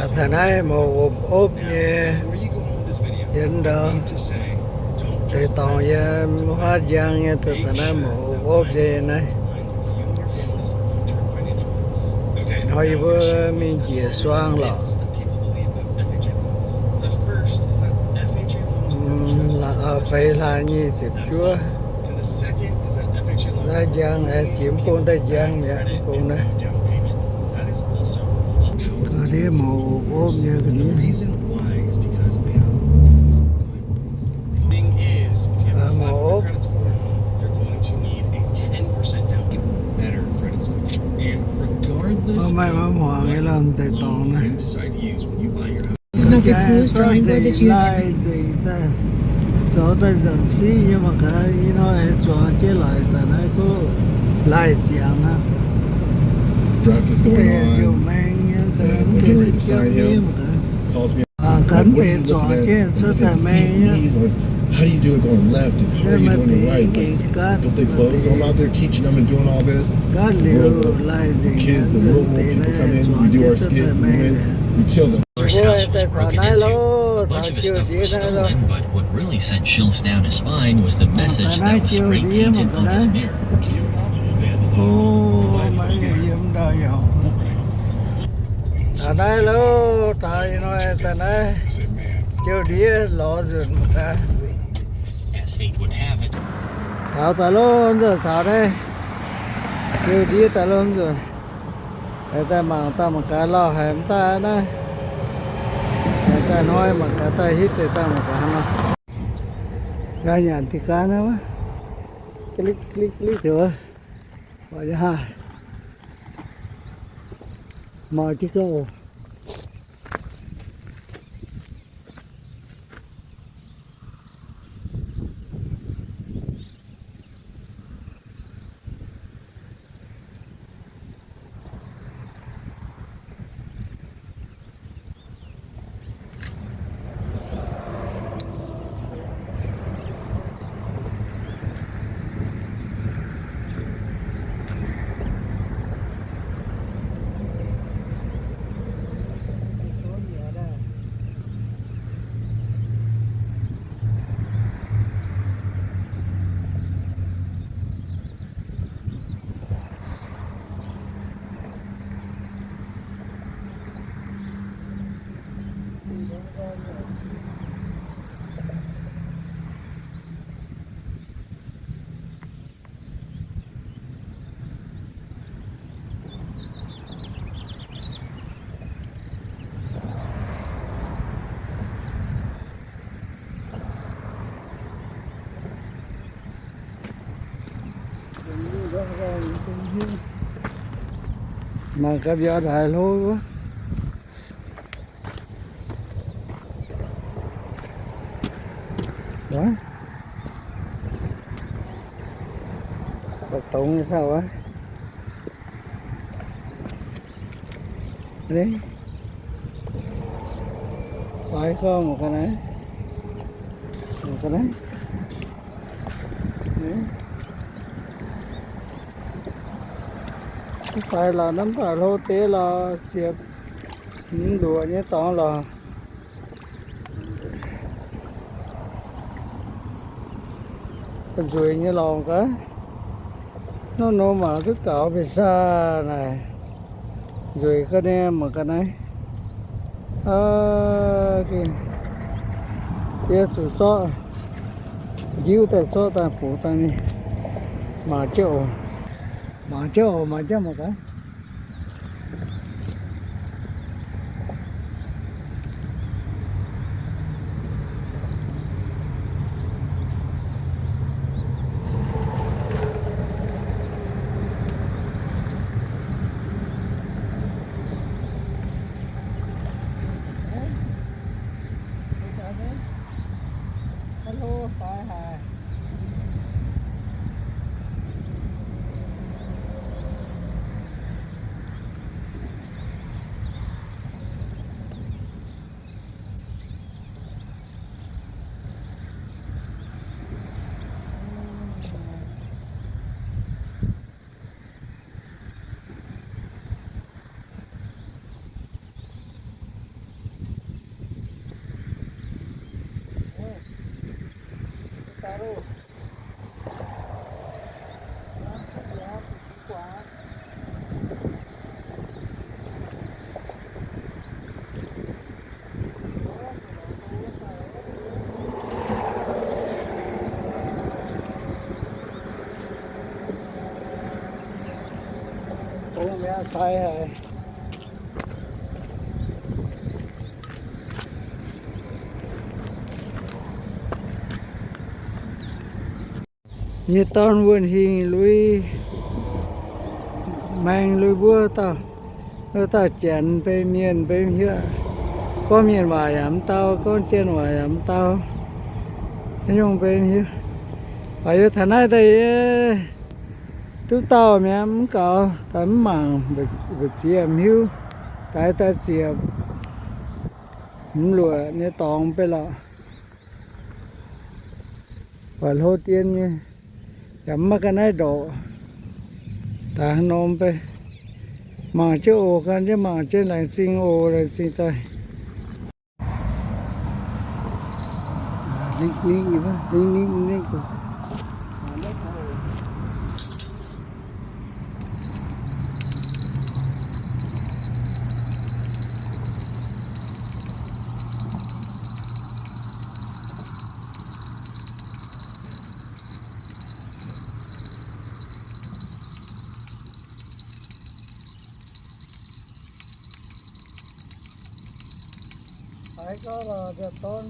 Taux naaiv mouc opv-opv nyei, yiem ndau deix dorngx yiem huaatv njang nyei, taux naaiv mouc opv-opv nyei naaiv. Hnoi yie mbuo mingh njiec suang lorqc. Feix hlaax nyic ziepc juov. Naaiv njang, jiex mv bung daaih njang mi'aqv, mv bung naaiv. Ga'ndiev mouc opv-opv nyei ga'ndiev. Mouc opv. Maiv maaih maiv hmuangx nyei lorqc, deix dorngx naaiv. Laaih nzengc daaih, zoux daaih nzanc siqv nyei mangc gaax, ih hnoi zuangx jienv laaih zanc naaiv kuv laaih ziangx aqv. Deix ziouc maeng nyei, mv gaengh diuv nyei mangc gaax. Mangc gaax deix zuangx jienv cuotv daaih maeng nyei. Maaih deix gengh gaatv, gaatv liuz laaih nzengc, deix naaiv zuangx jienv cuotv daaih maeng. Mbuo daaih taux naaiv loh, taux jouh ndiev naaiv loh. But what really sent chills down his spine was the message that was spray painted on his mirror. O, maiv yiem ndau yaac. Taux naaiv loh, taux ih hnoi daaih naaiv, jouh ndiev lorz nzunc mangc gaax. Taux daaih loh nzunc, taux naaiv, jouh ndiev daaih loh nzunc. Daaih mangc daaih mangc gaax lauh haic mv daaih naaiv. Daaih hnoi mangc gaax daaih hitv deix daaih mangc gaax nor. Nqaai nyanc diqc gaax naaiv wuov. Ga'lik ga'lik ga'lik deix wuov. Mangc jienv gouv. Mangc gaax mbiauz haaix hlo wuov. Wuov, dongx nyei saah wuov. Faix gorngv mangc gaax naaiv, mangc gaax naaiv. Mv faix lorqc, naaiv mv baac hlo deix lorqc, ziepc hmz luoqc nyei dorngx lorqc. Nzueic nyei lorngx gaax. Hnangv nor mangc duqv gaux mbiauz saah naaic. Nzueic ga'naaiv mangc ga'naaiv. Aa, gengh yie zuqc zorqv njiuv daaih zorqv daaih bungx daaih mingh. Mangc jienv oc. Mangc jienv oc, mangc jienv mangc gaax. Sai haic. Nyei dorn wuonh hingh lui maeng lui mbuov dauh, wuov dauh Janx, benx mienh benx hiuv. Gorngv mienh waac yaac mv dau, gorngv jien waac yaac mv dau. Nyungc benx hiuv. Baac yie taux naaiv daaih yie duqv dauh mi'aqv, mv gaux, daaih mv mangc, mbu'ziex mv hiuv, daaih daaih ziec mv luoqc nyei dorngx beiv lorqc. Buatc hlo dien nyei, yaac mv maaih ga'naaiv ndorqc. Daaih haaix norm beiv mangc jienv oc, gan jienv mangc jienv laengz zingh oc, laengz zingh daaih. Ning, ning, ning, ning. Haiz gau lorqc, nzauh dorn.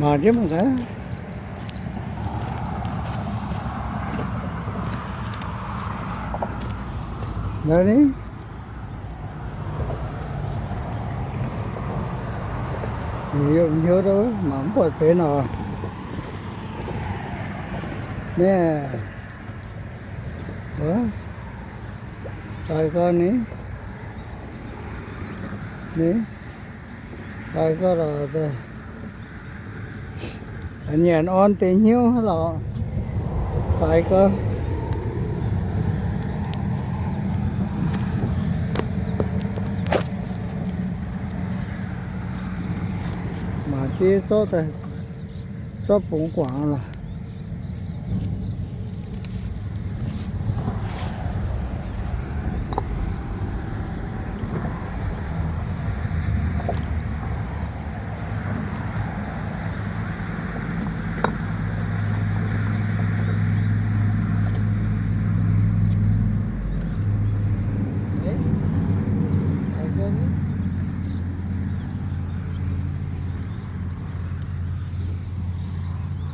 Mangc jienv mangc gaax. Ndau ni, yiem hnyouv mangc mv buatc benx oc. Naaiv, daaih gau ni, ni, daaih gau lorqc. Nyanc orn deix hnyouv lorqc. Daaih gau. Mangc jienv zorqv daaih, zorqv bungx guangc lorqc.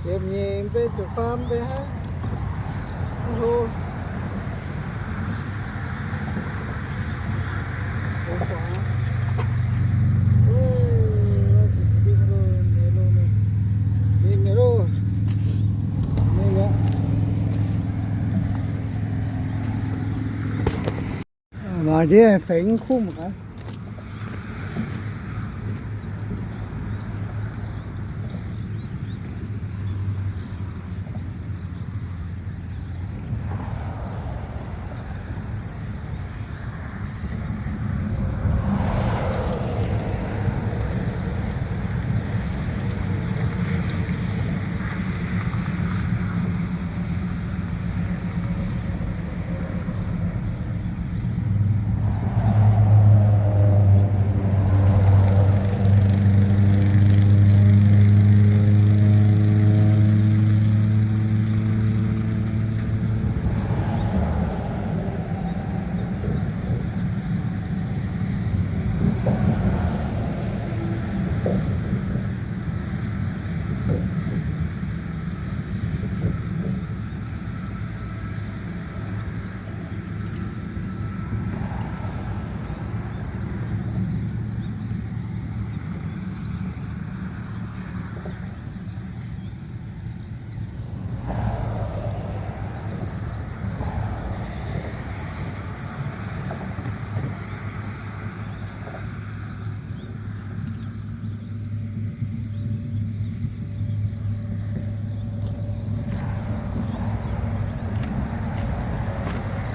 Ziepc nyeic mv bei ziepc faam mv bei hnangv. Mv hlo. Mangc ndiev fengx kumv aqv.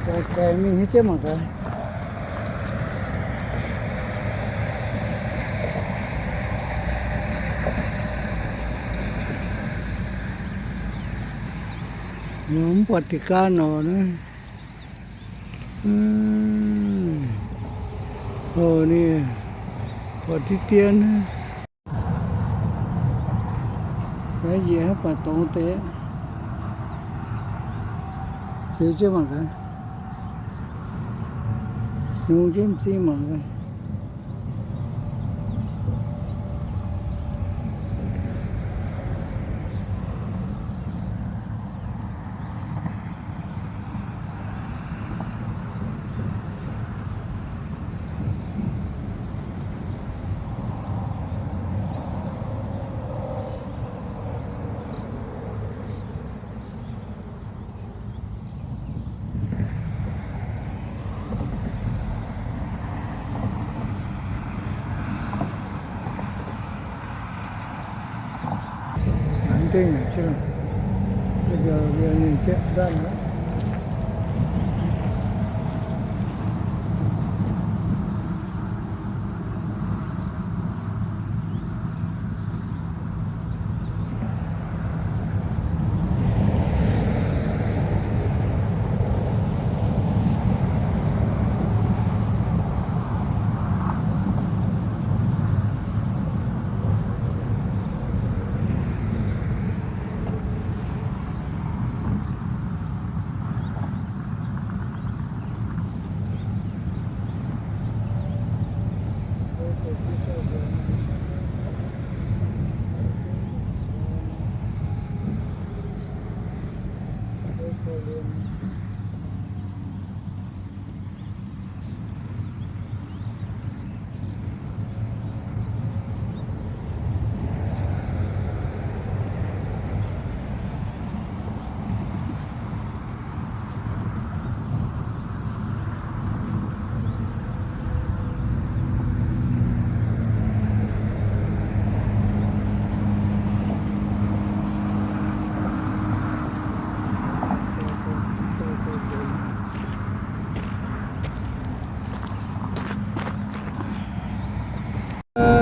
Gaengh mingh hietv jienv mangc gaax. Mv buatc Vatican orqc naaiv. Ninh buatc diqv dien. Njiec hnangv buatc dongz deix. Ziux jienv mangc gaax. Nungx jienv m'zing mangc gaax.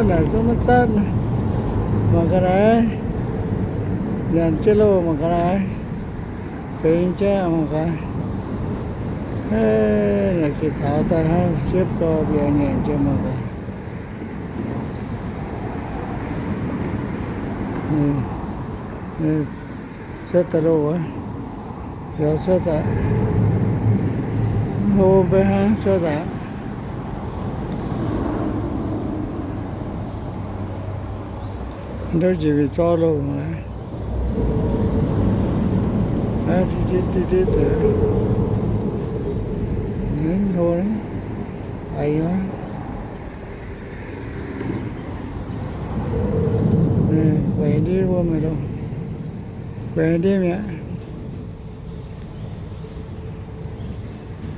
Naaic zungv maiv zatv, mangc gaax naaiv. Nyanc jienv loh, mangc gaax naaiv. Fengx jienv mangc gaax. Naaic geh taux daaih hnangv siepv gorx mbiauz nyanc jienv mangc gaax. Cuotv daaih loh wuov, biaux cuotv daaih, hlo mv bei hnangv cuotv daaih. Ndouv njiec mingh zorqv loh mangc gaax. Naaiv diqv diqv diqv diqv deix, hlo, aiz nyei. Guaix ndiev wuov mingh loh, guaix ndiev mi'aqv.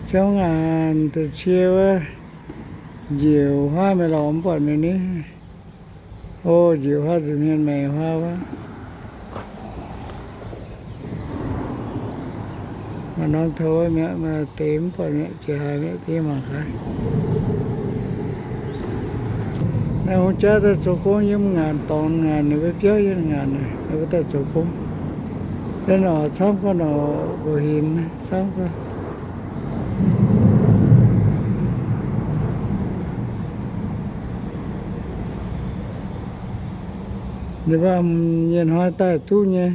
Jauv ngaanc da'cie wuov, njiec huaav mingh lorz mv buatc mingh ni. O, njiec huaav nzuqc hmien maengx huaav wuov. Maaih norm taux mi'aqv, maaih deix mv buatc mi'aqv, jiex haaix mi'aqv, deix mangc gaax. Naaiv hungh jaav daaih zoux gong yiem ngaanc dorngx ngaanc, ninh mbuo biauv yiem ngaanc, ninh mbuo daaih zoux gong. Deix norqc camv gau, norqc mbuoqc hinc camv gau. Ninh mbuo nyei hnoi daaih duqv nyei.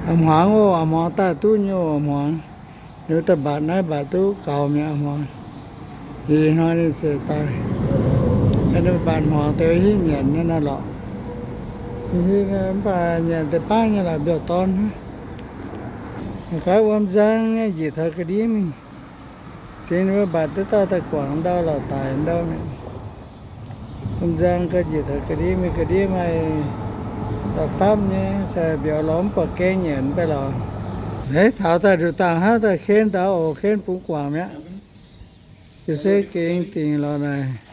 A'hmuangx oc, a'hmuangx daaih duqv nyei oc, a'hmuangx. Ninh mbuo daaih mbatc naaiv mbatc duqv gaux mi'aqv, a'hmuangx. Ih hnoi ninh se daaih, ninh mbatc hmuangx deix hitv nyanc nyei nor lorqc. Mv baac nyanc deix baav nyei lorqc, mbiauz-dorn hnangv. Mangc gaax wuom nzang nyei njiec taux ga'ndiev mingh. Cingx ninh mbuo mbatc duqv daaih daaih guangc ndau lorqc, daic ndau mi'aqv. Wuom nzang ga'njiec taux ga'ndiev mingh, ga'ndiev maaih da'faamv nyei, se mbiauz lorz mv buatc gaeng nyanc mv bei lorqc. Naaiv taux daaih nduqc dangh hnangv daaih ken daaih oc, ken bungx guangc mi'aqv. Ga'sie gengh dingc lorqc naaic.